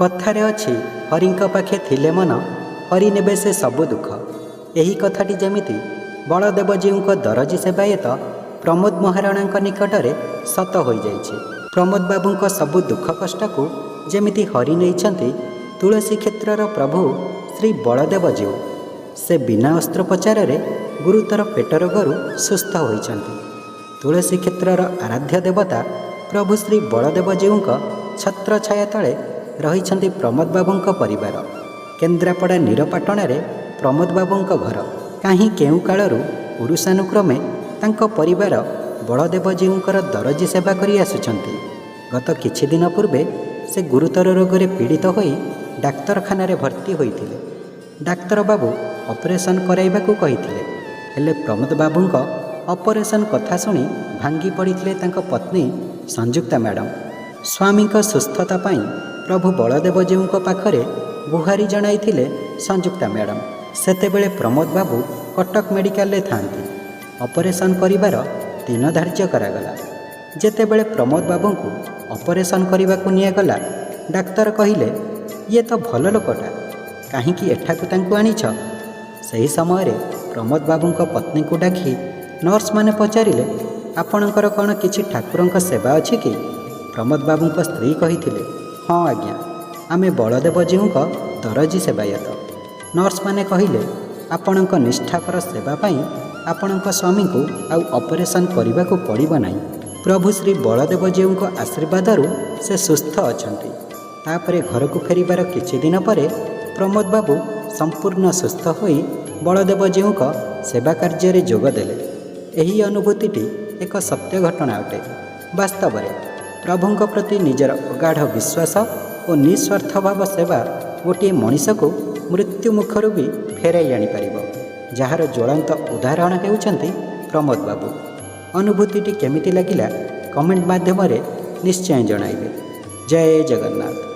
କଥାରେ ଅଛି, ହରିଙ୍କ ପାଖେ ଥିଲେ ମନ, ହରି ନେବେ ସେ ସବୁ ଦୁଃଖ। ଏହି କଥାଟି ଯେମିତି ବଳଦେବଜୀଉଙ୍କ ଦରଜୀ ସେବାୟତ ପ୍ରମୋଦ ମହାରଣାଙ୍କ ନିକଟରେ ସତ ହୋଇଯାଇଛି। ପ୍ରମୋଦ ବାବୁଙ୍କ ସବୁ ଦୁଃଖ କଷ୍ଟକୁ ଯେମିତି ହରି ନେଇଛନ୍ତି ତୁଳସୀ କ୍ଷେତ୍ରର ପ୍ରଭୁ ଶ୍ରୀ ବଳଦେବଜୀଉ। ସେ ବିନା ଅସ୍ତ୍ରୋପଚାରରେ ଗୁରୁତର ପେଟ ରୋଗରୁ ସୁସ୍ଥ ହୋଇଛନ୍ତି। ତୁଳସୀ କ୍ଷେତ୍ରର ଆରାଧ୍ୟ ଦେବତା ପ୍ରଭୁ ଶ୍ରୀ ବଳଦେବଜୀଉଙ୍କ ଛତ୍ରଛାୟା ତଳେ ରହିଛନ୍ତି ପ୍ରମୋଦ ବାବୁଙ୍କ ପରିବାର। କେନ୍ଦ୍ରାପଡ଼ା ନୀରପାଟଣାରେ ପ୍ରମୋଦ ବାବୁଙ୍କ ଘର। କାହିଁ କେଉଁ କାଳରୁ ପୁରୁଷାନୁକ୍ରମେ ତାଙ୍କ ପରିବାର ବଳଦେବଜୀଉଙ୍କର ଦରଜୀ ସେବା କରି ଆସୁଛନ୍ତି। ଗତ କିଛି ଦିନ ପୂର୍ବେ ସେ ଗୁରୁତର ରୋଗରେ ପୀଡ଼ିତ ହୋଇ ଡାକ୍ତରଖାନାରେ ଭର୍ତ୍ତି ହୋଇଥିଲେ। ଡାକ୍ତର ବାବୁ ଅପରେସନ୍ କରାଇବାକୁ କହିଥିଲେ। ହେଲେ ପ୍ରମୋଦ ବାବୁଙ୍କ ଅପରେସନ୍ କଥା ଶୁଣି ଭାଙ୍ଗି ପଡ଼ିଥିଲେ ତାଙ୍କ ପତ୍ନୀ ସଂଯୁକ୍ତା ମ୍ୟାଡ଼ାମ୍। ସ୍ୱାମୀଙ୍କ ସୁସ୍ଥତା ପାଇଁ ପ୍ରଭୁ ବଳଦେବଜୀଉଙ୍କ ପାଖରେ ଗୁହାରି ଜଣାଇଥିଲେ ସଂଯୁକ୍ତା ମ୍ୟାଡ଼ାମ୍। ସେତେବେଳେ ପ୍ରମୋଦ ବାବୁ କଟକ ମେଡ଼ିକାଲରେ ଥାଆନ୍ତି। ଅପରେସନ୍ କରିବାର ଦିନ ଧାର୍ଯ୍ୟ କରାଗଲା। ଯେତେବେଳେ ପ୍ରମୋଦ ବାବୁଙ୍କୁ ଅପରେସନ୍ କରିବାକୁ ନିଆଗଲା, ଡାକ୍ତର କହିଲେ, "ଇଏ ତ ଭଲ ଲୋକଟା, କାହିଁକି ଏଠାକୁ ତାଙ୍କୁ ଆଣିଛ?" ସେହି ସମୟରେ ପ୍ରମୋଦ ବାବୁଙ୍କ ପତ୍ନୀଙ୍କୁ ଡାକି ନର୍ସମାନେ ପଚାରିଲେ, "ଆପଣଙ୍କର କ'ଣ କିଛି ଠାକୁରଙ୍କ ସେବା ଅଛି କି?" ପ୍ରମୋଦ ବାବୁଙ୍କ ସ୍ତ୍ରୀ କହିଥିଲେ, "ହଁ ଆଜ୍ଞା, ଆମେ ବଳଦେବଜୀଉଙ୍କ ଦରଜୀ ସେବାୟତ।" ନର୍ସମାନେ କହିଲେ, "ଆପଣଙ୍କ ନିଷ୍ଠାପର ସେବା ପାଇଁ ଆପଣଙ୍କ ସ୍ୱାମୀଙ୍କୁ ଆଉ ଅପରେସନ୍ କରିବାକୁ ପଡ଼ିବ ନାହିଁ। ପ୍ରଭୁ ଶ୍ରୀ ବଳଦେବଜୀଉଙ୍କ ଆଶୀର୍ବାଦରୁ ସେ ସୁସ୍ଥ ଅଛନ୍ତି।" ତାପରେ ଘରକୁ ଫେରିବାର କିଛି ଦିନ ପରେ ପ୍ରମୋଦ ବାବୁ ସମ୍ପୂର୍ଣ୍ଣ ସୁସ୍ଥ ହୋଇ ବଳଦେବଜୀଉଙ୍କ ସେବା କାର୍ଯ୍ୟରେ ଯୋଗ ଦେଲେ। ଏହି ଅନୁଭୂତିଟି ଏକ ସତ୍ୟ ଘଟଣା ଅଟେ। ବାସ୍ତବରେ ପ୍ରଭୁଙ୍କ ପ୍ରତି ନିଜର ଅଗାଢ଼ ବିଶ୍ୱାସ ଓ ନିଃସ୍ୱାର୍ଥ ଭାବ ସେବା ଗୋଟିଏ ମଣିଷକୁ ମୃତ୍ୟୁ ମୁଖରୁ ବି ଫେରାଇ ଆଣିପାରିବ, ଯାହାର ଜ୍ୱଳନ୍ତ ଉଦାହରଣ ହେଉଛନ୍ତି ପ୍ରମୋଦ ବାବୁ। ଅନୁଭୂତିଟି କେମିତି ଲାଗିଲା, କମେଣ୍ଟ ମାଧ୍ୟମରେ ନିଶ୍ଚୟ ଜଣାଇବେ। ଜୟ ଜଗନ୍ନାଥ।